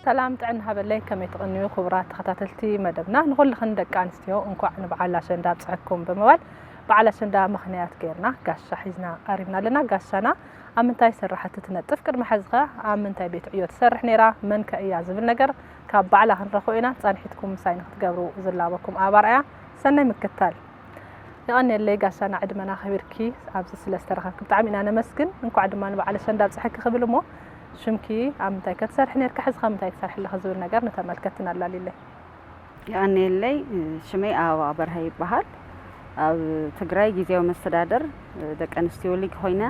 ሰላም ጥዕና ሃበለይ፣ ከመይ ትቕንዩ ክቡራት ተኸታተልቲ መደብና? ንኹልኽን ደቂ ኣንስትዮ እንኳዕ ንበዓል ኣሸንዳ ኣብፀሐኩም ብምባል በዓል ኣሸንዳ ምኽንያት ገይርና ጋሻ ሒዝና ቀሪብና ኣለና። ጋሻና ኣብ ምንታይ ስራሕቲ ትነጥፍ? ቅድሚ ሕዚ ኸ ኣብ ምንታይ ቤት ዕዮ ትሰርሕ ነይራ? መን ከ እያ ዝብል ነገር ካብ ባዕላ ክንረኽቦ ኢና። ፃንሒትኩም ምሳይ ንክትገብሩ ዝላበኩም ኣብ ኣርኣያ። ሰናይ ምክታል። የቐንየለይ ጋሻና፣ ዕድመና ኣኽቢርኪ ኣብዚ ስለ ዝተረኸብኪ ብጣዕሚ ኢና ነመስግን። እንኳዕ ድማ ንበዓል ኣሸንዳ ኣብፀሐኪ ክብል እሞ፣ ሽምኪ ኣብ ምንታይ ከ ትሰርሒ ነርኪ? ሕዚ ከ ምንታይ ትሰርሒ ኣለኺ ዝብል ነገር ንተመልከትቲ ኣላልይለይ። የቐንየለይ። ሽመይ ኣበባ በርሀ ይበሃል። ኣብ ትግራይ ግዝያዊ መስተዳደር ደቂ ኣንስትዮ ሊግ ኮይነ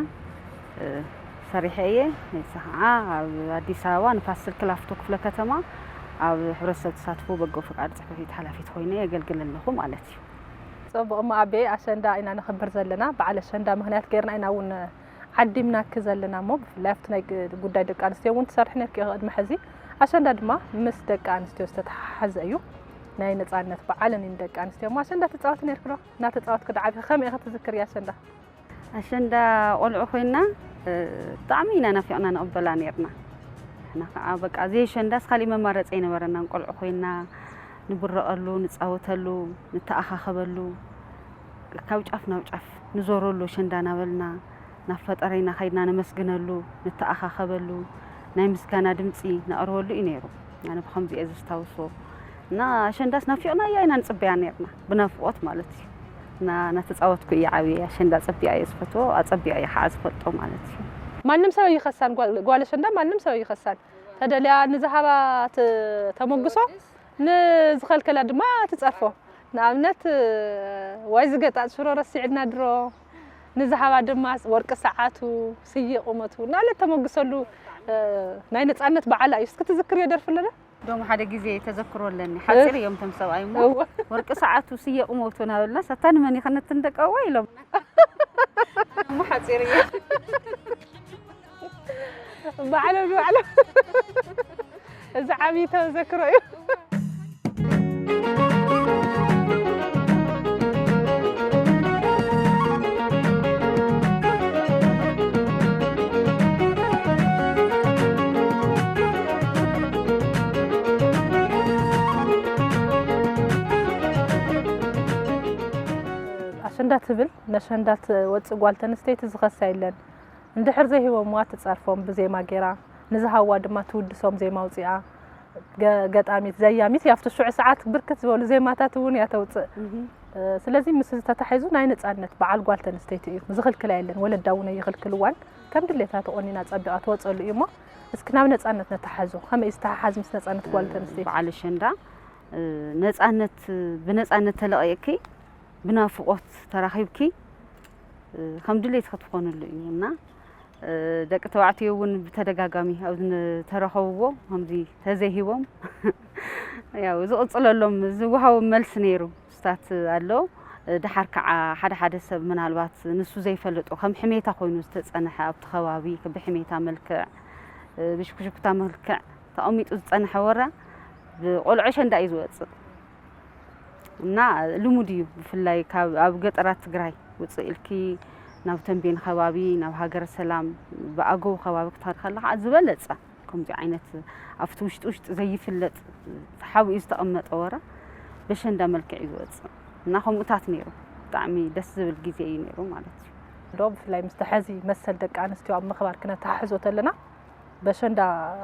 ሰሪሐ እየ። ንሳ ከዓ ኣብ ኣዲስ ኣበባ ንፋስ ስልክ ላፍቶ ክፍለ ከተማ ኣብ ሕብረተሰብ ተሳትፎ በጎ ፈቃድ ጽሕፈት ቤት ሓላፊት ኮይነ የገልግል ኣለኹ ማለት እዩ። ጽቡቕ እሞ ኣቤ፣ ኣሸንዳ ኢና ነኽብር ዘለና። በዓል ኣሸንዳ ምኽንያት ገይርና ኢና እውን ዓዲምናኪ ዘለና እሞ፣ ብፍላይ ኣብቲ ናይ ግ-፣ ጉዳይ ደቂ ኣንስትዮ እውን ትሰርሒ ነርኪ ኢኺ ቅድሚ ሕዚ። ኣሸንዳ ድማ ምስ ደቂ ኣንስትዮ ዝተተሓሓዘ እዩ። ናይ ነጻነት በዓልን እዩ ንደቂ ኣንስትዮ እሞ። ኣሸንዳ ትጻወቲ ነርኪ ዶ? እናተጻወትኪ ዶ ዓቢኺ? ከመይ ኢኺ ትዝክሪ ኣሸንዳ? ኣሸንዳ ቆልዑ ኮይና፣ እ፣ ብጣዕሚ ኢና ናፊቕና ንቕበላ ነይርና። ንሕና ከዓ በቃ ዘይ ኣሸንዳስ ካሊእ መማረፂ ኣይነበረናን። ቆልዑ ኮይና ንብረቐሉ፣ ንፃወተሉ፣ ንተኣኻኸበሉ፣ ካብ ጫፍ ናብ ጫፍ ንዞረሉ ኣሸንዳ እናበልና ናብ ፈጠረይና ከይድና ነመስግነሉ፣ ንተኣኻኸበሉ፣ ናይ ምስጋና ድምፂ ነቕርበሉ እዩ ነይሩ። ኣነ ብኸምዚ እየ ዘስታውሶ። እና ኣሸንዳስ ናፊቕናያ ኢና ንፅበያ ነይርና፣ ብናፍቖት ማለት እዩ። እና እናተፃወትኩ እየ ዓብየ። ኣሸንዳ ፀቢቐ እየ ዝፈትዎ፣ ኣፀቢቐ እየ ከዓ ዝፈልጦ ማለት እዩ። ማንም ሰብ ኣይኸሳን፣ ጓል፣ ጓል ኣሸንዳ ማንም ሰብ ኣይኸሳን። ተደልያ ንዝሃባ ት-፣ ተመግሶ፣ ንዝኸልከላ ድማ ትፀርፎ። ንኣብነት፣ ዋይ ዝገጣጥ ሽሮ ረሲዕና ድሮ፣ ንዝሃባ ድማ ወርቂ ሰዓቱ፣ ስየ ቁመቱ እናበለት ተመግሰሉ፣ እ፣ ናይ ነፃነት በዓላ እዩ። እስኪ ትዝክርዮ ደርፊ ኣለና? ዶም ሓደ ግዜ ተዘክሮ ኣለኒ። ሓፂር እዮም እቶም ሰብኣይ እሞ፣ እወ። ወርቂ ሰዓቱ ስየ ቁመቱ እናበልና፣ ሳታ ንመን ይኸነትን ደቀዋ ኢሎም። እሞ ሓፂር እየ። ባዕሎም ንባዕሎም። እዚ ዓብዪ ተዘክሮ እዩ። ኣሸንዳ ትብል፣ ነሸንዳ ትወፅእ ጓል ተንስተይቲ ዝኸሳ የለን። እንድሕር ዘይሂቦምዋ ትጸርፎም ብዜማ ጌራ፣ ንዝሃዋ ድማ ትውድሶም ዜማ ኣውጺኣ። ገ-፣ ገጣሚት፣ ዘያሚት እያ፣ ኣብቲ ሽዑ ሰዓት ብርክት ዝበሉ ዜማታት እውን እያ ተውጽእ። እህ። እ፣ ስለዚ ምስ እዚ ተታሒዙ ናይ ነጻነት በዓል ጓል ተንስተይቲ እዩ። ዝኽልክላ የለን፣ ወለዳ እውን ኣይኽልክልዋን። ከም ድሌታ ተቖኒና ጸቢቓ ትወጸሉ እዩ እሞ፣ እስኪ ናብ ነጻነት ነተሓሕዞ። ከመይ እዩ ዝተሓሓዝ ምስ ነጻነት ጓል ተንስተይቲ? በዓል ኣሸንዳ፣ እ፣ ነጻነት፣ ብነጻነት ተለቒቕኪ፣ ብናፍቖት ተራኺብኪ፣ እ፣ ከም ድሌትኪ ትኾንሉ እዩ እና፣ እ፣ ደቂ ተባዕትዮ እውን ብተደጋጋሚ ኣብ ዝተረኸብዎ ከምዚ ተዘይሂቦም፣ ያው ዝቕጽለሎም ዝወሃቦም መልሲ ነይሩ። ስታት ኣሎ። እ፣ ደሓር ከዓ ሓደ ሓደ ሰብ ምናልባት ንሱ ዘይፈልጦ ከም ሕሜታ ኮይኑ ዝተጸንሐ ኣብቲ ከባቢ ብሕሜታ መልክዕ፣ እ፣ ብሽኩሽኩታ መልክዕ ተቐሚጡ ዝጸንሐ ወረ ብቆልዑ ኣሸንዳ እዩ ዝወጽእ። እና ልሙድ እዩ፣ ብፍላይ ካብ፣ ኣብ ገጠራት ትግራይ ውፅእ ኢልኪ ናብ ተንቤን ከባቢ፣ ናብ ሃገረ ሰላም፣ ብኣገው ከባቢ ክትኸዲ ከለኻ ዝበለፀ ከምዚ ዓይነት ኣብቲ ውሽጢ ውሽጢ ዘይፍለጥ ተሓቢኡ ዝተቐመጠ ወረ በሸንዳ መልክዕ እዩ ዝወፅእ። እና ከምኡታት ነይሩ፣ ብጣዕሚ ደስ ዝብል ግዜ እዩ ነይሩ ማለት እዩ። ዶ ብፍላይ ምስቲ ሕዚ መሰል ደቂ ኣንስትዮ ኣብ ምኽባር ክነተሓሕዞ ተለና፣ በሸንዳ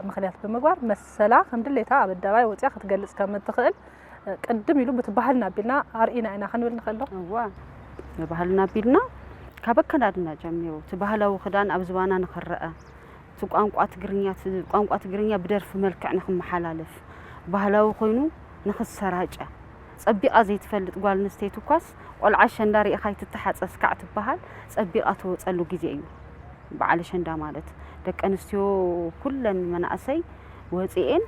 ምኽንያት ብምግባር መሰላ ከም ድሌታ ኣብ ኣደባባይ ወፂኣ ክትገልፅ ከም እትኽእል፣ ቅድም ኢሉ ብቲ ባህልና ኣቢልና ኣርኢና ኢና ክንብል ንኽእል ዶ? እዋ፣ ብባህልና ኣቢልና ካብ ኣከዳድና ጀሚሩ፣ እቲ ባህላዊ ክዳን ኣብ ዝባና ንኽረአ፣ እቲ ቋንቋ ትግርኛ፣ እቲ ቋንቋ ትግርኛ ብደርፊ መልክዕ ንኽመሓላለፍ፣ ባህላዊ ኮይኑ ንኽሰራጨ፣ ጸቢቓ ዘይትፈልጥ ጓል ኣንስተይቲ እኳስ ቆልዓ ኣሸንዳ ርኢኻ ኣይትተሓጸ ስካዕ ትበሃል፣ ጸቢቓ ትወጸሉ ግዜ እዩ። በዓል ኣሸንዳ ማለት ደቂ ኣንስትዮ ኩለን መናእሰይ ወጺኤን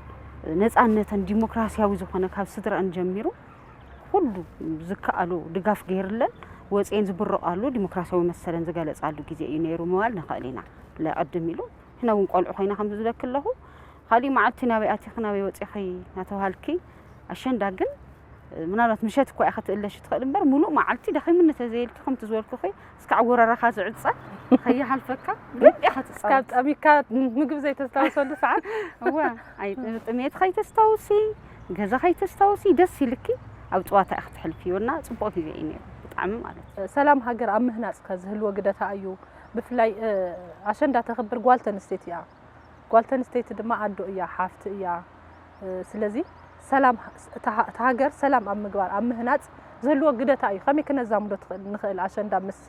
ነጻነተን ዲሞክራሲያዊ ዝኾነ ካብ ስድረአን ጀሚሩ ኩሉ ዝከኣሎ ድጋፍ ገይርለን ወጺኤን ዝብረቓሉ ዲሞክራሲያዊ መሰለን ዝገለጻሉ ግዜ እዩ ነይሩ ምባል ንኽእል ኢና። ብፍላይ ቅድም ኢሉ ንሕና እውን ቆልዑ ኮይና ከም ዝብለኪ ኣለኹ፣ ካሊእ መዓልቲ ናበይ ኣቲኺ ናበይ ወጺኺ እናተባሃልኪ፣ ኣሸንዳ ግን ምናልባት ምሸት እኳ ኢኻ ትእለሽ ትኽእል እምበር፣ ሙሉእ መዓልቲ ደኺሙኒ ተዘይልኪ፣ ከምቲ ዝበልኩኺ፣ እስካዕ ወረራኻ ዝዕጸ፣ ከይሓልፈካ፣ ብደንብ ኢኻ ትጻወት። እስካብ ጠሚካ ምግቢ ዘይተስታውሰሉ ሰዓት። እወ፣ ኣይ፣ ጥሜት ከይተስታውሲ፣ ገዛ ከይተስታውሲ፣ ደስ ኢልኪ፣ ኣብ ጸዋታ ኢኻ ትሕልፍዮ እና ጽቡቕ ግዜ እዩ ነይሩ፣ ብጣዕሚ ማለት እዩ። ሰላም ሃገር ኣብ ምህናጽ ከ ዝህልዎ ግደ ታይ እዩ? ብፍላይ፣ እ፣ ኣሸንዳ ተኽብር ጓል ተንስተይቲ እያ። ጓል ተንስተይቲ ድማ ኣዶ እያ፣ ሓፍቲ እያ። እ፣ ስለዚ ሰላም፣ እታ ሃ-፣ እታ ሃገር ሰላም ኣብ ምግባር፣ ኣብ ምህናጽ ዝህልዎ ግደ ታይ እዩ? ከመይ ክነዛምዶ ትኽእል፣ ንኽእል ኣሸንዳ ምስ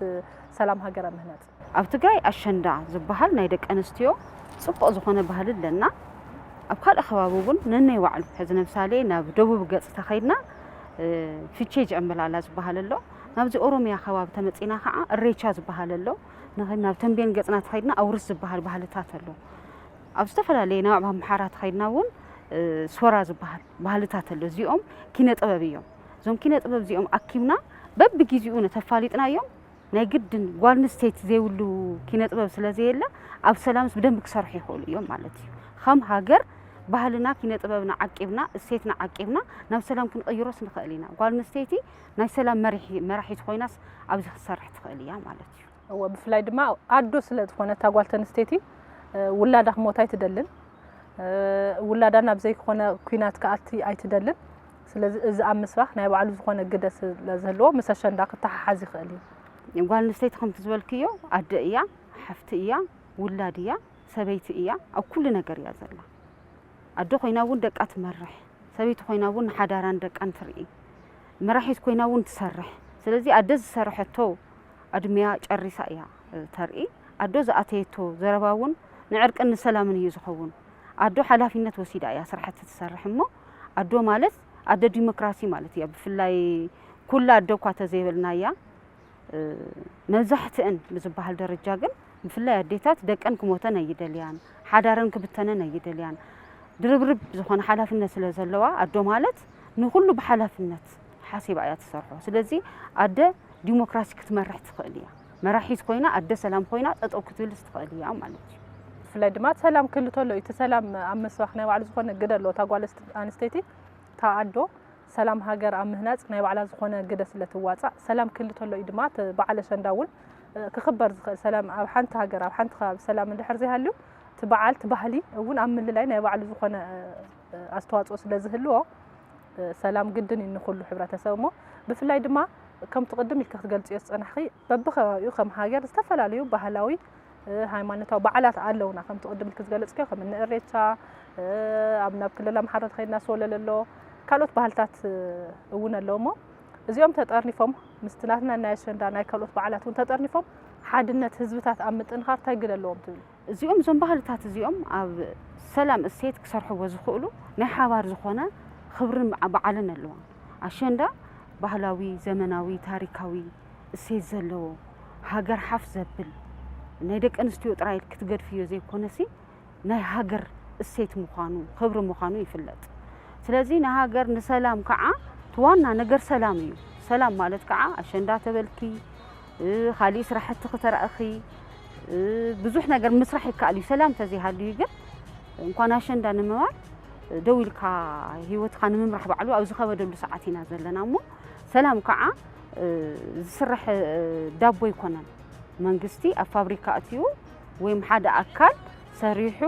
ሰላም ሃገር ኣብ ምህናጽ? ኣብ ትግራይ ኣሸንዳ ዝበሃል ናይ ደቂ ኣንስትዮ ጽቡቕ ዝኾነ ባህሊ ኣለና። ኣብ ካልእ ከባቢ እውን ነናይ ባዕሉ፣ ሕዚ ንምሳሌ ናብ ደቡብ ገጽ ተኸይድና፣ እ፣ ፊቼ ጀምበላላ ዝበሃል ኣሎ። ናብዚ ኦሮሚያ ከባቢ ተመጺና ከዓ እሬቻ ዝበሃል ኣሎ። ንኸ-፣ ናብ ተንቤን ገጽና ተኸይድና ኣውርስ ዝበሃል ባህልታት ኣሎ። ኣብ ዝተፈላለየ ናብ ኣምሓራ ተኸይድና እውን፣ እ፣ ሶራ ዝበሃል ባህልታት ኣሎ። እዚኦም ኪነ ጥበብ እዮም። እዞም ኪነ ጥበብ እዚኦም ኣኪብና በብግዜኡ ነተፋሊጥናዮም ናይ ግድን ጓል ኣንስተይቲ ዘይብሉ ኪነ ጥበብ ስለ ዘየለ ኣብ ሰላምስ ብደንብ ክሰርሑ ይኽእሉ እዮም ማለት እዩ። ከም ሃገር ባህልና ኪነ ጥበብና ዓቂብና እሴትና ዓቂብና ናብ ሰላም ክንቕይሮስ ንኽእል ኢና። ጓል ኣንስተይቲ ናይ ሰላም መሪሒ-፣ መራሒት ኮይናስ ኣብዚ ክትሰርሕ ትኽእል እያ ማለት እዩ። እወ፣ ብፍላይ ድማ ኣዶ ስለ ዝኾነት እታ ጓል ተንስተይቲ፣ እ፣ ውላዳ ክሞት ኣይትደልን። እ፣ ውላዳ ናብ ዘይኮነ ኲናት ክኣቲ ኣይትደልን። ስለዚ እዚ ኣብ ምስባኽ ናይ ባዕሉ ዝኾነ ግደ ስለ ዝህልዎ ምስ ኣሸንዳ ክተሓሓዝ ይኽእል እዩ። ጓል ኣንስተይቲ ከምቲ ዝበልክዮ ኣደ እያ፣ ሓፍቲ እያ፣ ውላድ እያ፣ ሰበይቲ እያ፣ ኣብ ኩሉ ነገር እያ ዘላ። ኣደ ኮይና እውን ደቃ ትመርሕ፣ ሰበይቲ ኮይና እውን ንሓዳራን ደቃን ትርኢ፣ መራሒት ኮይና እውን ትሰርሕ። ስለዚ ኣደ ዝሰርሐቶ ዕድሚያ ጨሪሳ እያ፣ እ፣ ተርኢ። ኣዶ ዝኣተየቶ ዘረባ እውን ንዕርቅን ንሰላምን እዩ ዝኸውን። ኣዶ ሓላፊነት ወሲዳ እያ ስራሕቲ ትሰርሕ እሞ ኣዶ ማለት ኣደ ዲሞክራሲ ማለት እያ። ብፍላይ ኩላ ኣደ እኳ ተዘይበልናያ፣ እ፣ መብዛሕትአን ብዝበሃል ደረጃ ግን ብፍላይ ኣዴታት ደቀን ክሞተን ኣይደልያን፣ ሓዳረን ክብተነን ኣይደልያን። ድርብርብ ዝኾነ ሓላፍነት ስለ ዘለዋ ኣዶ ማለት ንኹሉ ብሓላፍነት ሓሲባ እያ ትሰርሖ። ስለዚ ኣደ ዲሞክራሲ ክትመርሕ ትኽእል እያ። መራሒት ኮይና፣ ኣደ ሰላም ኮይና ጠጠው ክትብልስ ትኽእል እያ ማለት እዩ። ብፍላይ ድማ ሰላም ክህሉ ተሎ እዩ። እቲ ሰላም ኣብ መስባኽ ናይ ባዕሉ ዝኾነ ግደ ኣለዎ። እታ ጓል ኣንስ-፣ ኣንስተይቲ፣ እታ ኣዶ ሰላም ሃገር ኣብ ምህናጽ ናይ ባዕላ ዝኾነ ግደ ስለ ትዋጻእ፣ ሰላም ክህሉ ተሎ እዩ ድማ እቲ በዓል ኣሸንዳ እውን፣ እ፣ ክኽበር ዝኽእል። ሰላም ኣብ ሓንቲ ሃገር፣ ኣብ ሓንቲ ከባቢ ሰላም እንድሕር ዘይሃልዩ፣ እቲ በዓል፣ እቲ ባህሊ እውን ኣብ ምልላይ ናይ ባዕሉ ዝኾነ፣ እ፣ ኣስተዋጽኦ ስለ ዝህልዎ፣ እ፣ ሰላም ግድን እዩ ንኹሉ ሕብረተሰብ እሞ፣ ብፍላይ ድማ ከምቲ ቅድም ኢልኪ ክትገልጽዮ ዝጸናሕኺ፣ በብኸባቢኡ ከም ሃገር ዝተፈላለዩ ባህላዊ፣ እ፣ ሃይማኖታዊ በዓላት ኣለውና። ከምቲ ቅድም ኢልኪ ዝገለጽክዮ ከም እኒ እሬቻ፣ እ፣ ኣብ ናብ ክልል ኣምሓራ ተኸይድና ዝወለለ ኣሎ፣ ካልኦት ባህልታት፣ እ፣ እውን ኣለዉ እሞ፣ እዚኦም ተጠርኒፎም ምስቲ ናትና ናይ ኣሸንዳ ናይ ካልኦት በዓላት እውን ተጠርኒፎም ሓድነት ህዝብታት ኣብ ምጥንኻር እንታይ ግደ ኣለዎም ትብሉ? እዚኦም፣ እዞም ባህልታት እዚኦም ኣብ ሰላም እሴት ክሰርሕዎ ዝኽእሉ ናይ ሓባር ዝኾነ ክብርን በዓ-፣ በዓልን ኣለዎም። ኣሸንዳ ባህላዊ፣ ዘመናዊ፣ ታሪካዊ እሴት ዘለዎ፣ ሃገር ሓፍ ዘብል፣ ናይ ደቂ ኣንስትዮ ጥራይ ክትገድፍዮ ዘይኮነሲ ናይ ሃገር እሴት ምዃኑ፣ ክብሪ ምዃኑ ይፍለጥ። ስለዚ ንሃገር ንሰላም ከዓ እቲ ዋና ነገር ሰላም እዩ። ሰላም ማለት ከዓ ኣሸንዳ ተበልኪ፣ እ፣ ካሊእ ስራሕቲ ክተራእኺ፣ እ፣ ብዙሕ ነገር ምስራሕ ይከኣል እዩ። ሰላም ተዘይሃልዩ ግን እንኳን ኣሸንዳ ንምባል ደው ኢልካ ህይወትካ ንምምራሕ ባዕሉ ኣብ ዝኸበደሉ ሰዓት ኢና ዘለና እሞ ሰላም ከዓ፣ እ፣ ዝስራሕ፣ እ፣ ዳቦ ኣይኮነን። መንግስቲ ኣብ ፋብሪካ ኣትዩ ወይም ሓደ ኣካል ሰሪሑ፣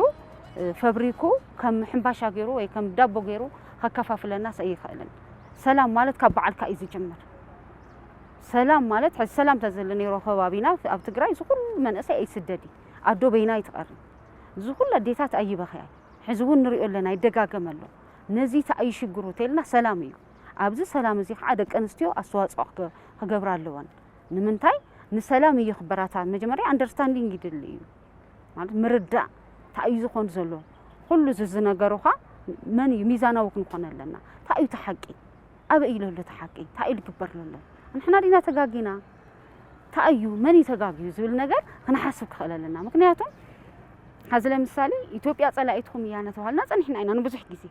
እ፣ ፈብሪኩ ከም ሕምባሻ ገይሩ ወይ ከም ዳቦ ገይሩ ከከፋፍለናስ ኣይኽእልን። ሰላም ማለት ካብ ባዕልካ እዩ ዝጅምር። ሰላም ማለት፣ ሕዚ ሰላም ተዘለ ነይሮ ከባቢና ኣብ ትግራይ፣ እዚ ኩሉ መንእሰይ ኣይስደድ እዩ። ኣዶ በይና ኣይትቐሪ። እዚ ኩሉ ኣዴታት ኣይበኽያ። ሕዚ እውን ንሪኦ ኣለና፣ ይደጋገም ኣሎ። ነዚ ተኣዩ ሽግሩ ተልና ሰላም እዩ። ኣብዚ ሰላም እዚ ከዓ ደቂ ኣንስትዮ ኣስተዋፅኦ ክገ-፣ ክገብራ ኣለወን። ንምንታይ? ንሰላም እዩ ክበራታ። መጀመርያ ኣንደርስታንዲንግ ይድሊ እዩ። ማለት ምርዳእ፣ እንታይ እዩ ዝኾን ዘሎ? ኩሉ እዚ ዝነገሩኻ መን እዩ? ሚዛናዊ ክንኾን ኣለና። እንታይ እዩ እቲ ሓቂ? ኣበይ እዩ ዘሎ እቲ ሓቂ? እንታይ እዩ ዝግበር ዘሎ? ንሕና ዲና ተጋጊና? እንታይ እዩ? መን እዩ ተጋግዩ? ዝብል ነገር ክንሓስብ ክኽእል ኣለና። ምክንያቱም፣ ሐዚ ለምሳሌ፣ ኢትዮጵያ ጸላኢትኹም እያ እናተባህልና ጸኒሕና ኢና ንብዙሕ ግዜ።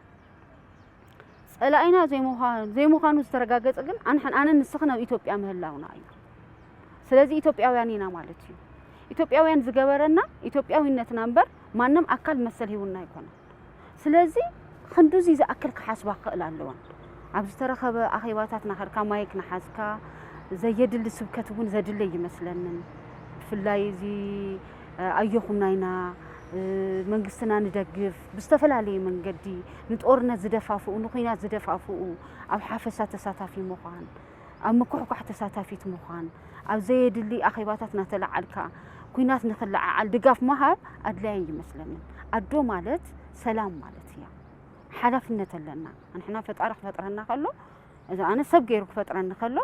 ጸላኢና ዘይምዃ-፣ ዘይምዃኑ ዝተረጋገጸ ግን ኣንሕን ኣነን ንስኽን ኣብ ኢትዮጵያ ምህላውና እዩ። ስለዚ ኢትዮጵያውያን ኢና ማለት እዩ። ኢትዮጵያውያን ዝገበረና ኢትዮጵያዊነትና እምበር ማንም ኣካል መሰል ሂቡና ኣይኮነን። ስለዚ ክንዱዚ ዝኣክል ክሓስባ ክኽእል ኣለወን። ኣብ ዝተረኸበ ኣኼባታት ናኸድካ ማይክ ናሓዝካ ዘየድሊ ስብከት እውን ዘድለ ይመስለንን። ብፍላይ እዚ፣ እ፣ ኣዮኹም ናይና፣ እ፣ መንግስትና ንደግፍ፣ ብዝተፈላለየ መንገዲ ንጦርነት ዝደፋፍኡ፣ ንኹናት ዝደፋፍኡ ኣብ ሓፈሳ ተሳታፊ ምዃን፣ ኣብ ምኩሕኳሕ ተሳታፊት ምዃን፣ ኣብ ዘየድሊ ኣኼባታት ናተለዓልካ ኩናት ንኽለዓዓል ድጋፍ ምሃብ ኣድላዪ ይመስለንን። ኣዶ ማለት ሰላም ማለት እያ። ሓላፍነት ኣለና። ንሕና ፈጣሪ ክፈጥረና ከሎ፣ እዚ ኣነ ሰብ ገይሩ ክፈጥረኒ ከሎ፣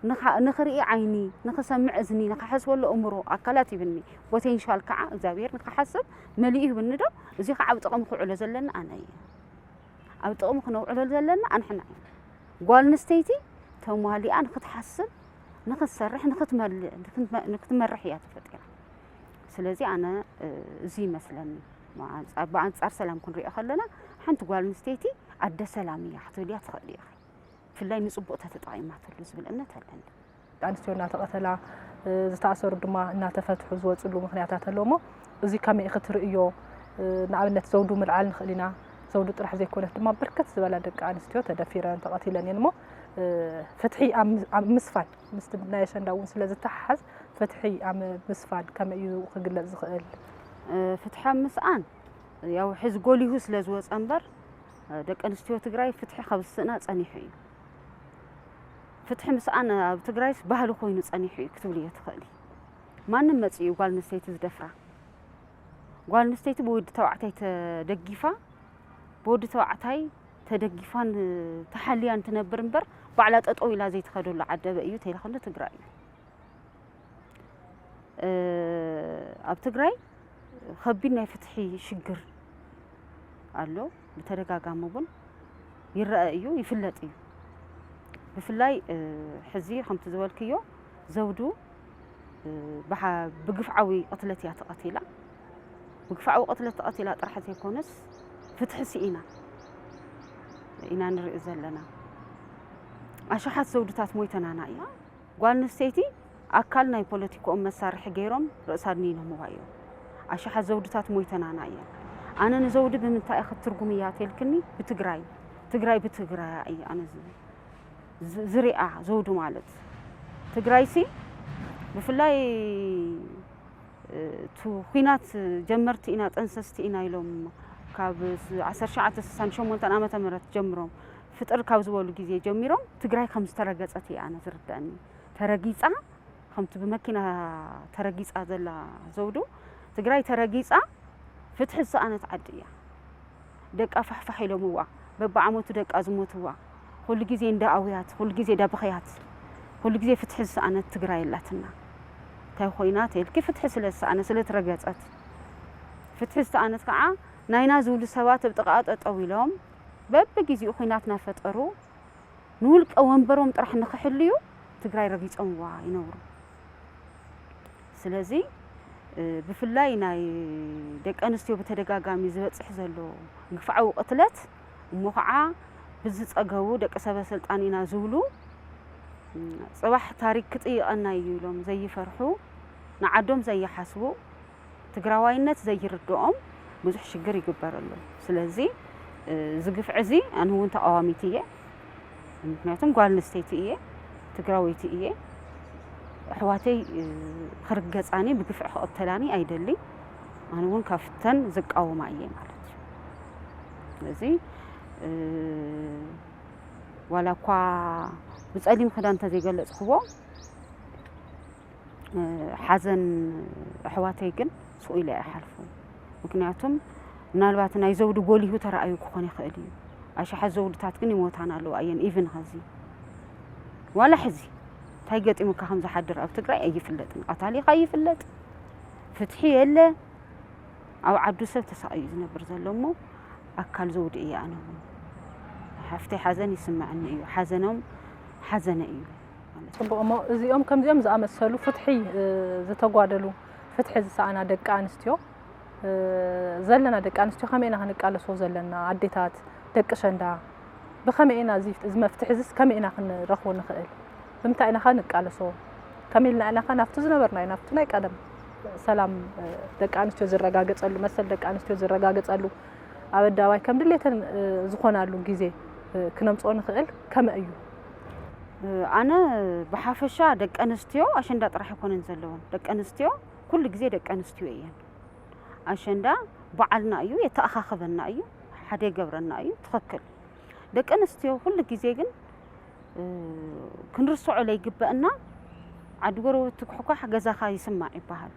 ንኻ-፣ ንኽርኢ ዓይኒ፣ ንኽሰምዕ እዝኒ፣ ንኽሓስበሉ እምሮ፣ ኣካላት ሂብኒ። ፖቴንሻል ከዓ እግዚኣብሔር ንኽሓስብ መሊኡ ሂብኒ ዶ፣ እዚ ከዓ ኣብ ጥቕሚ ክውዕሎ ዘለና ኣነ እየ። ኣብ ጥቕሚ ክነውዕሎ ዘለና ኣንሕና ኢና። ጓል ኣንስተይቲ ተማሊኣ ንኽትሓስብ፣ ንኽትሰርሕ፣ ንኽትመል-፣ ንኽትመ-፣ ንክትመርሕ እያ ተፈጢራ። ስለዚ ኣነ፣ እ፣ እዚ ይመስለኒ። ብኣንጻ-፣ ብኣንጻር ሰላም ክንሪኦ ከለና፣ ሓንቲ ጓል ኣንስተይቲ ኣደ ሰላም እያ ክትብልያ ትኽእሊ ኢኺ። ብፍላይ ንጽቡቕ ተተጠቒማትሉ ዝብል እምነት ኣለኒ። ኣንስትዮ እናተቐተላ፣ እ፣ ዝተኣሰሩ ድማ እናተፈትሑ ዝወፅሉ ምኽንያታት ኣሎ እሞ፣ እዚ ከመይ ክትርእዮ? እ፣ ንኣብነት ዘውዱ ምልዓል ንኽእል ኢና። ዘውዱ ጥራሕ ዘይኮነት ድማ ብርክት ዝበላ ደቂ ኣንስትዮ ተደፊረን ተቐቲለን እየን እሞ፣ እ፣ ፍትሒ ኣብ ምስ-፣ ኣብ ምስፋን፣ ምስቲ ናይ ኣሸንዳ እውን ስለ ዝተሓሓዝ፣ ፍትሒ ኣብ ምስፋን ከመይ እዩ ክግለጽ ዝኽእል? እ፣ ፍትሒ ኣብ ምስኣን ያው ሕዚ ጎሊሁ ስለ ዝወጸ እምበር፣ እ፣ ደቂ ኣንስትዮ ትግራይ ፍትሒ ካብ ዝስእና ጸኒሑ እዩ። ፍትሒ ምስኣን ኣብ ትግራይስ ባህሊ ኮይኑ ጸኒሑ እዩ ክትብልዮ ትኽእሊ። ማንም መጺኡ ጓል ኣንስተይቲ ዝደፍራ። ጓል ኣንስተይቲ ብወዲ ተባዕታይ ተደጊፋ፣ ብወዲ ተባዕታይ ተደጊፋን ተሓልያን ትነብር እምበር፣ ባዕላ ጠጠው ኢላ ዘይትኸደሉ ዓደበ እዩ ተይለኸሉ ትግራይ እዩ። እ፣ ኣብ ትግራይ ከቢድ ናይ ፍትሒ ሽግር ኣሎ። ብተደጋጋሚ እውን ይረአ እዩ፣ ይፍለጥ እዩ። ብፍላይ፣ እ፣ ሕዚ ከምቲ ዝበልክዮ ዘውዱ፣ እ፣ ብሓ-፣ ብግፍዓዊ ቅትለት እያ ተቐቲላ። ብግፍዓዊ ቅትለት ተቐቲላ ጥራሕ ዘይኮነስ ፍትሒ ስኢና ኢና ንርኢ ዘለና። ኣሽሓት ዘውድታት ሞይተናና እያ። ጓል ኣንስተይቲ ኣካል ናይ ፖለቲክኦም መሳርሒ ገይሮም ርእሳ ኣድኒኖምዋ እዮም። ኣሽሓት ዘውድታት ሞይተናና እየን። ኣነ ንዘውዲ ብምንታይ ኢኺ ትርጉምያ ተልክኒ? ብትግራይ። ትግራይ ብትግራያ እየ ኣነ ዝ-፣ ዝ-፣ ዝሪኣ ዘውዲ ማለት። ትግራይሲ ብፍላይ፣ እ፣ እቲ ኲናት ጀመርቲ ኢና፣ ጠንሰስቲ ኢና ኢሎም ካብ ስ-፣ ዓሰርተ ትሽዓተ ስሳን ሸሞንተን ዓመተ ምህረት ጀምሮም ፍጥር ካብ ዝበሉ ግዜ ጀሚሮም ትግራይ ከም ዝተረገጸት እየ ኣነ ዝርደኣኒ። ተረጊጻ፣ ከምቲ ብመኪና ተረጊጻ ዘላ ዘውዱ፣ ትግራይ ተረጊጻ ፍትሒ ዝሰኣነት ዓዲ እያ። ደቃ ፋሕፋሕ ኢሎምዋ፣ በብዓመቱ ደቃ ዝሞትዋ፣ ኩሉ ግዜ እንዳ ኣውያት፣ ኩሉ ግዜ እንዳ በኸያት፣ ኩሉ ግዜ ፍትሒ ዝሰኣነት ትግራይ ኣላትና። እንታይ ኮይና ተልኪ? ፍትሒ ስለ ዝሰኣነት፣ ስለ ትረገጸት። ፍትሒ ዝሰኣነት ከዓ ናይና ዝብሉ ሰባት ኣብ ጥቓኣ ጠጠው ኢሎም በብግዜኡ ኲናት እናፈጠሩ ንውልቀ ወንበሮም ጥራሕ ንኽሕልዩ ትግራይ ረጊጾምዋ ይነብሩ። ስለዚ፣ እ፣ ብፍላይ ናይ ደቂ ኣንስትዮ ብተደጋጋሚ ዝበጽሕ ዘሎ ግፍዓዊ ቅትለት እሞ ኸዓ ብዝጸገቡ ደቂ ሰበ ስልጣን ኢና ዝብሉ፣ ም፣ ጽባሕ ታሪክ ክጥይቐና እዩ ኢሎም ዘይፈርሑ፣ ንዓዶም ዘይሓስቡ፣ ትግራዋይነት ዘይርድኦም ብዙሕ ሽግር ይግበረሉ። ስለዚ፣ እ፣ እዚ ግፍዒ እዚ ኣነ እውን ተቓዋሚት እየ። ምክንያቱም ጓል ኣንስተይቲ እየ፣ ትግራወይቲ እየ። ኣሕዋተይ፣ እ፣ ክርገጻኒ፣ ብግፍዒ ክቕተላኒ ኣይደሊ። ኣነ እውን ካብተን ዝቃወማ እየ ማለት እዩ። ስለዚ፣ እ፣ ዋላ እኳ ብጸሊም ክዳን እንተዘይገለጽክዎ፣ እ፣ ሓዘን ኣሕዋተይ ግን ስቕ ኢለ ኣይሓልፎን። ምክንያቱም ምናልባት ናይ ዘውዲ ጎሊሁ ተራእዩ ክኾን ይኽእል እዩ። ኣሽሓት ዘውድታት ግን ይሞታን ኣለዋ እየን። ኢቭን ኸዚ ዋላ ሕዚ እንታይ ገጢሙካ ከም ዝሓድር ኣብ ትግራይ ኣይፍለጥን። ቀታሊኻ ይፍለጥ፣ ፍትሒ የለ። ኣብ ዓዱ ሰብ ተሳቕዩ ዝነብር ዘሎ እሞ ኣካል ዘውዲ እየ ኣነ እውን። ሓፍተይ ሓዘን ይስምዐኒ እዩ። ሓዘኖም ሓዘነ እዩ ማለት እዩ። ጽቡቕ እሞ እዚኦም ከምዚኦም ዝኣመሰሉ ፍትሒ፣ እ፣ ዝተጓደሉ፣ ፍትሒ ዝሰኣና ደቂ ኣንስትዮ፣ እ፣ ዘለና ደቂ ኣንስትዮ ከመይ ኢና ክንቃለሶ ዘለና? ኣዴታት፣ ደቂ ሸንዳ፣ ብኸመይ ኢና እዚ፣ እዚ መፍትሒ እዚስ ከመይ ኢና ክንረኽቦ ንኽእል? ብምንታይ ኢና ኸ ንቃለሶ? ከመይ ኢልና ኢና ኸ ናብቲ ዝነበርናዮ፣ ናብቲ ናይ ቀደም ሰላም፣ እ፣ ደቂ ኣንስትዮ ዝረጋገጸሉ፣ መሰል ደቂ ኣንስትዮ ዝረጋገጸሉ፣ ኣብ ኣደባባይ ከም ድሌተን፣ እ፣ ዝኾናሉ ግዜ ክነምፅኦ ንኽእል ከመይ እዩ? ኣነ ብሓፈሻ ደቂ ኣንስትዮ ኣሸንዳ ጥራሕ ኣይኮነን ዘለወን። ደቂ ኣንስትዮ ኩሉ ግዜ ደቂ ኣንስትዮ እየን። ኣሸንዳ በዓልና እዩ፣ የተኣኻኽበና እዩ፣ ሓደ ይገብረና እዩ። ትኽክል። ደቂ ኣንስትዮ ኩሉ ግዜ ግን ክንርስዖ ለይግበአና፣ ዓዲ ጎረቤት ትኩሕኳሕ ገዛኻ ይስማዕ ይበሃል።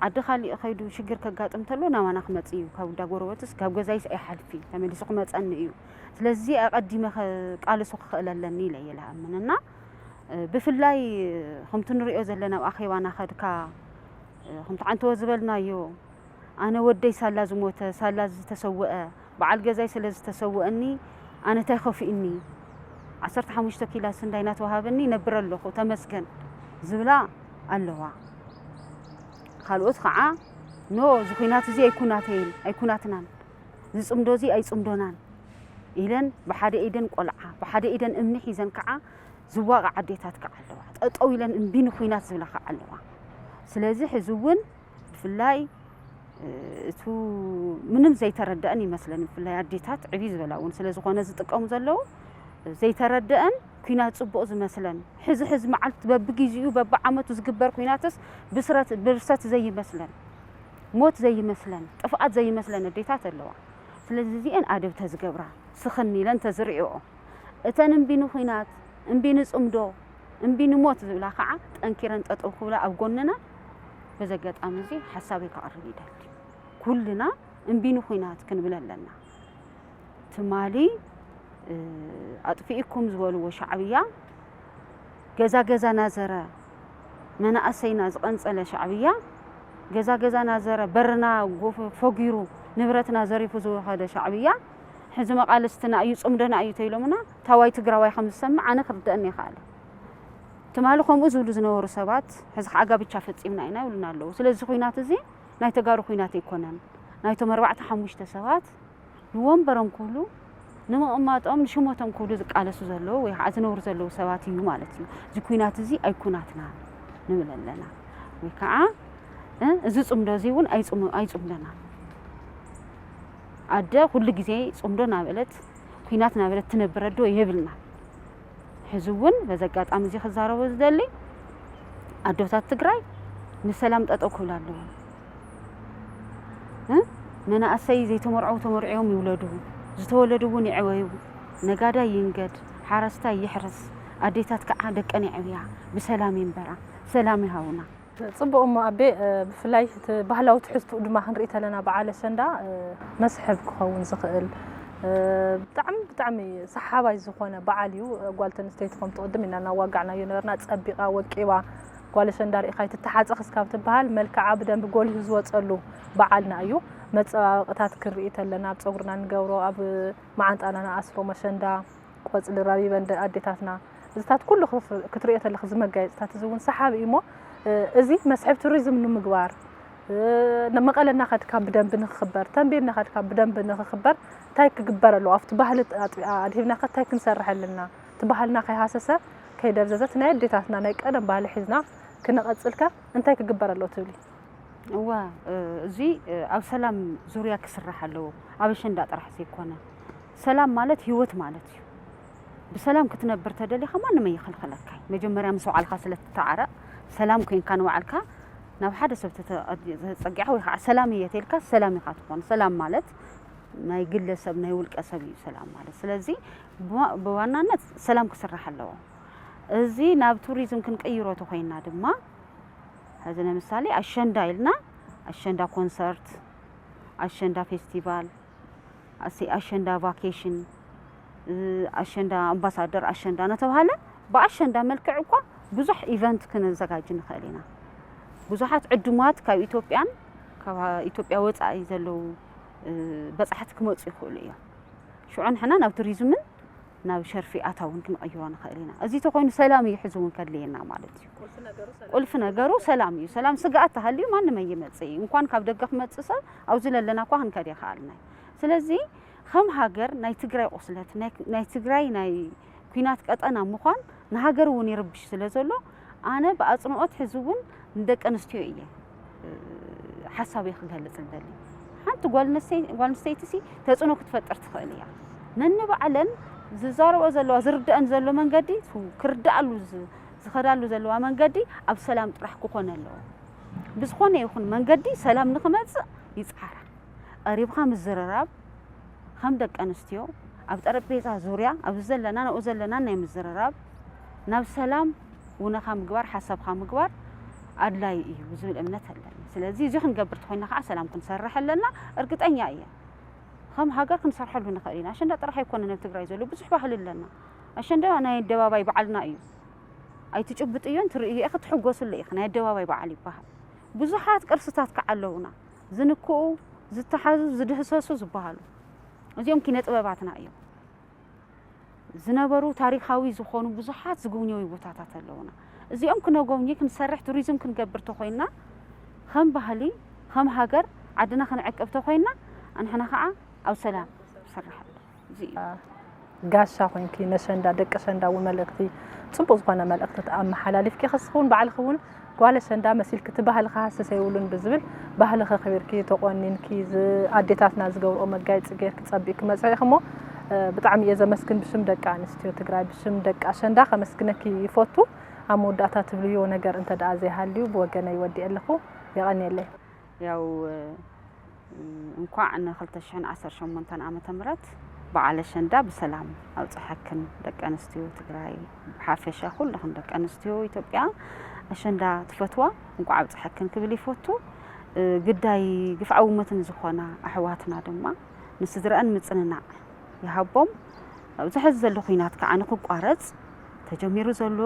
ዓዲ ካሊእ ከይዱ ሽግር ከጋጥም ተሎ ናባና ክመጽእ እዩ። ካብ እንዳ ጎረቤትስ ካብ ገዛይስ ኣይሓልፍ እዩ፣ ተመሊሱ ክመጸኒ እዩ። ስለዚ ኣቐዲመ ከቃልሶ ክኽእል ኣለኒ ኢለ እየ ልኣምን። እና ብፍላይ ከምቲ ንሪኦ ዘለና ኣብ ኣኼባና ከድካ ከምቲ ዓንተወ ዝበልናዮ ኣነ ወደይ ሳላ ዝሞተ ሳላ ዝተሰወአ በዓል ገዛይ ስለ ዝተሰወአኒ ኣነ ታይ ከፊእኒ ዓሰርተ ሓሙሽተ ኪላ ስንዳይ እናተዋሃበኒ ነብር ኣለኹ ተመስገን ዝብላ ኣለዋ። ካልኦት ከዓ ኖ እዚ ኩናት እዚ ኣይኩናተይን ኣይኩናትናን ዝፅምዶ እዚ ኣይፅምዶናን ኢለን ብሓደ ኢደን ቆልዓ ብሓደ ኢደን እምኒ ሒዘን ከዓ ዝዋቃ ዓዴታት ከዓ ኣለዋ። ጠጠው ኢለን እምቢ ንኩናት ዝብላ ከዓ ኣለዋ። ስለዚ ሕዚ እውን ብፍላይ እቱ ምንም ዘይተረደአን ይመስለን። ብፍላይ ኣዴታት ዕብይ ዝበላ እውን ስለ ዝኾነ ዝጥቀሙ ዘለዉ ዘይተረደአን ኩናት ፅቡቕ ዝመስለን ሕዚ ሕዚ መዓልቲ በብግዜኡ በብዓመቱ ዝግበር ኩናትስ ብስረት ብርሰት ዘይመስለን ሞት ዘይመስለን ጥፍኣት ዘይመስለን ኣዴታት ኣለዋ። ስለዚ እዚአን ኣደብ ተዝገብራ ስኽን ኢለን ተዝርእኦ እተን እምቢ ንኩናት እምቢ ንፅምዶ እምቢ ንሞት ዝብላ ከዓ ጠንኪረን ጠጠው ክብላ ኣብ ጎንና በዚ ኣጋጣሚ እዚ ሓሳበይ ከቕርብ ይደሊ። ኩልና እምቢ ንኩናት ክንብል ኣለና። ትማሊ ኣጥፊእኩም ዝበልዎ ሻዕብያ ገዛ ገዛ ናዘረ መናእሰይና ዝቐንፀለ ሻዕብያ ገዛ ገዛ ናዘረ በርና ጎፈ- ፈጊሩ ንብረትና ዘሪፉ ዝኸደ ሻዕብያ ሕዚ መቓልስትና እዩ ፅምደና እዩ ተኢሎምና ታዋይ ትግራዋይ ከም ዝሰምዕ ኣነ ክርደአኒ ይኽኣለ። ትማሊ ከምኡ ዝብሉ ዝነበሩ ሰባት ሕዚ ከዓ ጋብቻ ፈፂምና ኢና ይብሉና ኣለዉ። ስለዚ ኩናት እዚ ናይ ተጋሩ ኩናት ኣይኮነን። ናይቶም ኣርባዕተ ሓሙሽተ ሰባት ንወንበሮም ክብሉ ንምቕማጦም ንሽሞቶም ክብሉ ዝቃለሱ ዘለዉ ወይ ከዓ ዝነብሩ ዘለዉ ሰባት እዩ ማለት እዩ። እዚ ኩናት እዚ ኣይኩናትና ንብል ኣለና ወይ ከዓ እ፣ እዚ ፅምዶ እዚ እውን ኣይፅም- ኣይፅምደና። ኣደ ኩሉ ግዜ ፅምዶ ናበለት ኩናት ናበለት ትነብር ኣዶ የብልና። ሕዚ እውን በዚ ኣጋጣሚ እዚ ክዛረቦ ዝደሊ ኣዶታት ትግራይ ንሰላም ጠጠው ክብላ ኣለዎ። እ? መናእሰይ ዘይተመርዐው ተመርዕዮም ይውለዱ፣ ዝተወለዱ እውን ይዕበዩ። ነጋዳይ ይንገድ፣ ሓረስታይ ይሕረስ፣ ኣዴታት ከዓ ደቀን ይዕብያ፣ ብሰላም ይንበራ። ሰላም ይሃውና። ፅቡቕ እሞ ኣቤ፣ ብፍላይ እቲ ባህላዊ ትሕዝትኡ ድማ ክንርኢ ተለና በዓል ኣሸንዳ መስሕብ ክኸውን ዝኽእል ብጣዕሚ ብጣዕሚ ሰሓባይ ዝኾነ በዓል እዩ። ጓል ተንስተይቲ ከምቲ ቅድም ኢና እናዋጋዕናዮ ነበርና፣ ፀቢቓ ወቂባ ጓል ኣሸንዳ ርኢኻ ኣይትተሓፀ ክስካብ ትበሃል መልክዓ ብደንቢ ጎሊሁ ዝወፀሉ በዓልና እዩ። መፀባበቕታት ክንርኢ ተለና ኣብ ፀጉርና ንገብሮ ኣብ መዓንጣና ንኣስሮ መሸንዳ ቆፅሊ ራቢበን ኣዴታትና እዚታት ኩሉ ክትሪኦ ተለኺ እዚ መጋየፅታት እዚ እውን ሰሓቢ እዩ እሞ እዚ መስሕብ ቱሪዝም ንምግባር መቐለ እናኸድካ ብደንቢ ንክኽበር ተንቤን እናኸድካ ብደንቢ ንክኽበር እንታይ ክግበር ኣለዎ ኣብቲ ባህሊ ኣድሂብናኸ እንታይ ክንሰርሕ ኣለና እቲ ባህልና ከይሃሰሰ ከይደብዘዘ እቲ ናይ ኣዴታትና ናይ ቀደም ባህሊ ሒዝና ክነቐፅልከ እንታይ ክግበር ኣለዎ ትብሊ? እወ እዚ ኣብ ሰላም ዙርያ ክስራሕ ኣለዎ ኣብ ኣሸንዳ ጥራሕ ዘይኮነ ሰላም ማለት ህይወት ማለት እዩ። ብሰላም ክትነብር ተደሊኻ ማንም ኣይኽልኽለካይ። መጀመርያ ምስ ባዕልኻ ስለ ትተዓረቕ ሰላም ኮይንካ ንባዕልካ ናብ ሓደ ሰብ ተጸጊዕካ ወይ ከዓ ሰላም እየ ተልካ ሰላም ኢኻ ትኾን። ሰላም ማለት ናይ ግለሰብ ናይ ውልቀ ሰብ እዩ ሰላም ማለት። ስለዚ ብዋናነት ሰላም ክስራሕ ኣለዎ። እዚ ናብ ቱሪዝም ክንቅይሮ ተኾይና ድማ ሕዚ ንምሳሌ ኣሸንዳ ኢልና ኣሸንዳ ኮንሰርት፣ ኣሸንዳ ፌስቲቫል፣ ኣሸንዳ ቫኬሽን፣ ኣሸንዳ ኣምባሳደር ኣሸንዳ እናተባህለ ብኣሸንዳ መልክዕ እኳ ብዙሕ ኢቨንት ክነዘጋጅ ንኽእል ኢና። ብዙሓት ዕዱማት ካብ ኢትዮጵያን ካብ ኢትዮጵያ ወፃኢ ዘለዉ በፃሕቲ ክመፁ ይኽእሉ እዮም። ሽዑ ንሕና ናብ ቱሪዝምን ናብ ሸርፊ ኣታውን ክንቕይሮ ንኽእል ኢና። እዚ ተኾይኑ ሰላም እዩ ሕዚ እውን ከድልየና ማለት እዩ። ቁልፊ ነገሩ ሰላም እዩ። ሰላም ስግኣት ተሃልዩ ማንም ኣይመፅእ እዩ። እንኳን ካብ ደገ ክመፅእ ሰብ ኣብዚ ለለና እኳ ክንከድ ይኽኣልና እዩ። ስለዚ ከም ሃገር ናይ ትግራይ ቁስለት ናይ ትግራይ ናይ ኲናት ቀጠና ምዃን ንሃገር እውን ይርብሽ ስለ ዘሎ ኣነ ብኣፅንኦት ሕዚ እውን ንደቂ ኣንስትዮ እየ ሓሳበይ ክገልፅ ዝደሊ። ሓንቲ ጓል ኣንስተይቲ ሲ ተፅዕኖ ክትፈጥር ትኽእል እያ። ነንባዕለን ዝዛረቦ ዘለዋ ዝርደአን ዘሎ መንገዲ ክርደኣሉ ዝ- ዝኸዳሉ ዘለዋ መንገዲ ኣብ ሰላም ጥራሕ ክኾነ ኣለዎ። ብዝኾነ ይኹን መንገዲ ሰላም ንኽመጽእ ይጽዓራ። ቀሪብኻ ምዝርራብ ከም ደቂ ኣንስትዮ ኣብ ጠረጴዛ ዙርያ ኣብዚ ዘለና ንኡ ዘለና ናይ ምዝርራብ ናብ ሰላም ውነኻ ምግባር ሓሳብካ ምግባር ኣድላይ እዩ ዝብል እምነት ኣለኒ። ስለዚ እዚ ክንገብር ተኮይና ከዓ ሰላም ክንሰርሕ ኣለና እርግጠኛ እየ። ከም ሃገር ክንሰርሐሉ ንኽእል ኢና። ኣሸንዳ ጥራሕ ኣይኮነን ኣብ ትግራይ ዘሎ ብዙሕ ባህሊ ኣለና። ኣሸንዳ ናይ ኣደባባይ በዓልና እዩ። ኣይትጭብጥዮን ትርእዮ ኢኺ ትሕጎስሉ ኢኺ። ናይ ኣደባባይ በዓል ይበሃል። ብዙሓት ቅርስታት ከዓ ኣለውና። ዝንክኡ፣ ዝተሓዙ፣ ዝድህሰሱ ዝበሃሉ። እዚኦም ኪነ ጥበባትና እዮም። ዝነበሩ ታሪኻዊ ዝኾኑ ብዙሓት ዝግብነዩ ቦታታት ኣለውና። እዚኦም ክነጎብኝ ክንሰርሕ ቱሪዝም ክንገብር ተኮይና ከም ባህሊ ከም ሃገር ዓድና ክንዕቅብ ተኮይና ኣንሕና ከዓ ኣብ ሰላም ንሰርሕ ኣሎ። እዚ እዩ። ጋሻ ኮይንኪ ነሸንዳ ደቂ ሸንዳ እውን መልእክቲ ፅቡቅ ዝኾነ መልእክቲ ኣመሓላሊፍኪ ከስኹን ባዕልኪ እውን ጓለ ሸንዳ መሲልኪ እቲ ባህልካ ሃስስ የብሉን ብዝብል ባህልኪ ኣኽቢርኪ ተቆኒንኪ ዝ- ኣዴታትና ዝገብርኦ መጋየፂ ገይርኪ ፀቢቅኪ መፅኢኺ እሞ ብጣዕሚ እየ ዘመስግን ብሽም ደቂ ኣንስትዮ ትግራይ ብሽም ደቂ ኣሸንዳ ከመስግነኪ ይፈቱ። ኣብ መወዳእታ ትብልዮ ነገር እንተ ደኣ ዘይሃልዩ ብወገነይ ወዲኤ ኣለኹ። የቐንየለይ። ያው እንኳዕ ን ክልተ ሽሕን ዓሰርተ ሸሞንተን ዓመተ ምህረት በዓል ኣሸንዳ ብሰላም ኣብፀሐክን ደቂ ኣንስትዮ ትግራይ ብሓፈሻ ኩልኽን ደቂ ኣንስትዮ ኢትዮጵያ ኣሸንዳ ትፈትዋ እንኳዕ ኣብፀሐክን ክብል ይፈቱ። ግዳይ ግፍዓዊ ሞትን ዝኾና ኣሕዋትና ድማ ንስድረአን ምፅንናዕ ይሃቦም። ኣብዚ ሕዚ ዘሎ ኩናት ከዓ ንክቋረፅ ተጀሚሩ ዘሎ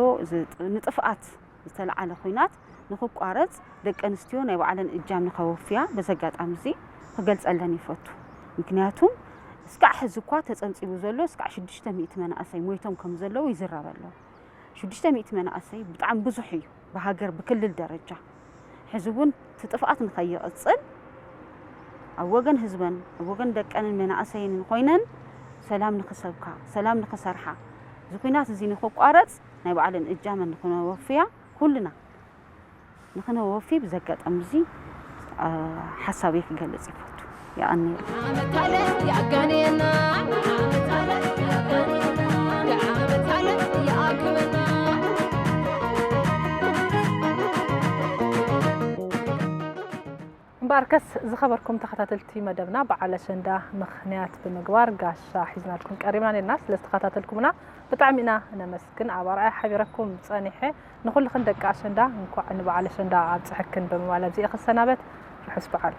ንጥፍኣት ዝተለዓለ ኩናት ንክቋረፅ ደቂ ኣንስትዮ ናይ ባዕለን እጃም ንከወፍያ በዚ ኣጋጣሚ እዚ ክገልፀለን ይፈቱ። ምክንያቱም እስካዕ ሕዚ እኳ ተፀብፂቡ ዘሎ እስካዕ ሽዱሽተ ሚእቲ መናእሰይ ሞይቶም ከም ዘለዉ ይዝረብ ኣሎ። ሽዱሽተ ሚእቲ መናእሰይ ብጣዕሚ ብዙሕ እዩ ብሃገር ብክልል ደረጃ። ሕዚ እውን እቲ ጥፍኣት ንከይቕፅል ኣብ ወገን ህዝበን ኣብ ወገን ደቀንን መናእሰይንን ኮይነን ሰላም ንክሰብካ ሰላም ንክሰርሓ እዚ ኩናት እዚ ንክቋረፅ ናይ ባዕለን እጃመን ንክነወፍያ ኩልና ንክነወፊ ብዚ ኣጋጣሚ እዚ ሓሳበይ ክገልፅ ይፈቱ። የቐንየለይ። እምበኣርከስ ዝኸበርኩም ተኸታተልቲ መደብና በዓል ኣሸንዳ ምኽንያት ብምግባር ጋሻ ሒዝናልኩም ቀሪብና ነርና። ስለ ዝተኸታተልኩምና ብጣዕሚ ኢና ነመስግን። ኣብ ኣርኣያ ሓቢረኩም ጸኒሐ ንኹልኽን ደቂ ኣሸንዳ እንኳዕ ንበዓል ኣሸንዳ ኣብጽሐክን ብምባል ኣብዚኤ ክሰናበት። ርሑስ በዓል።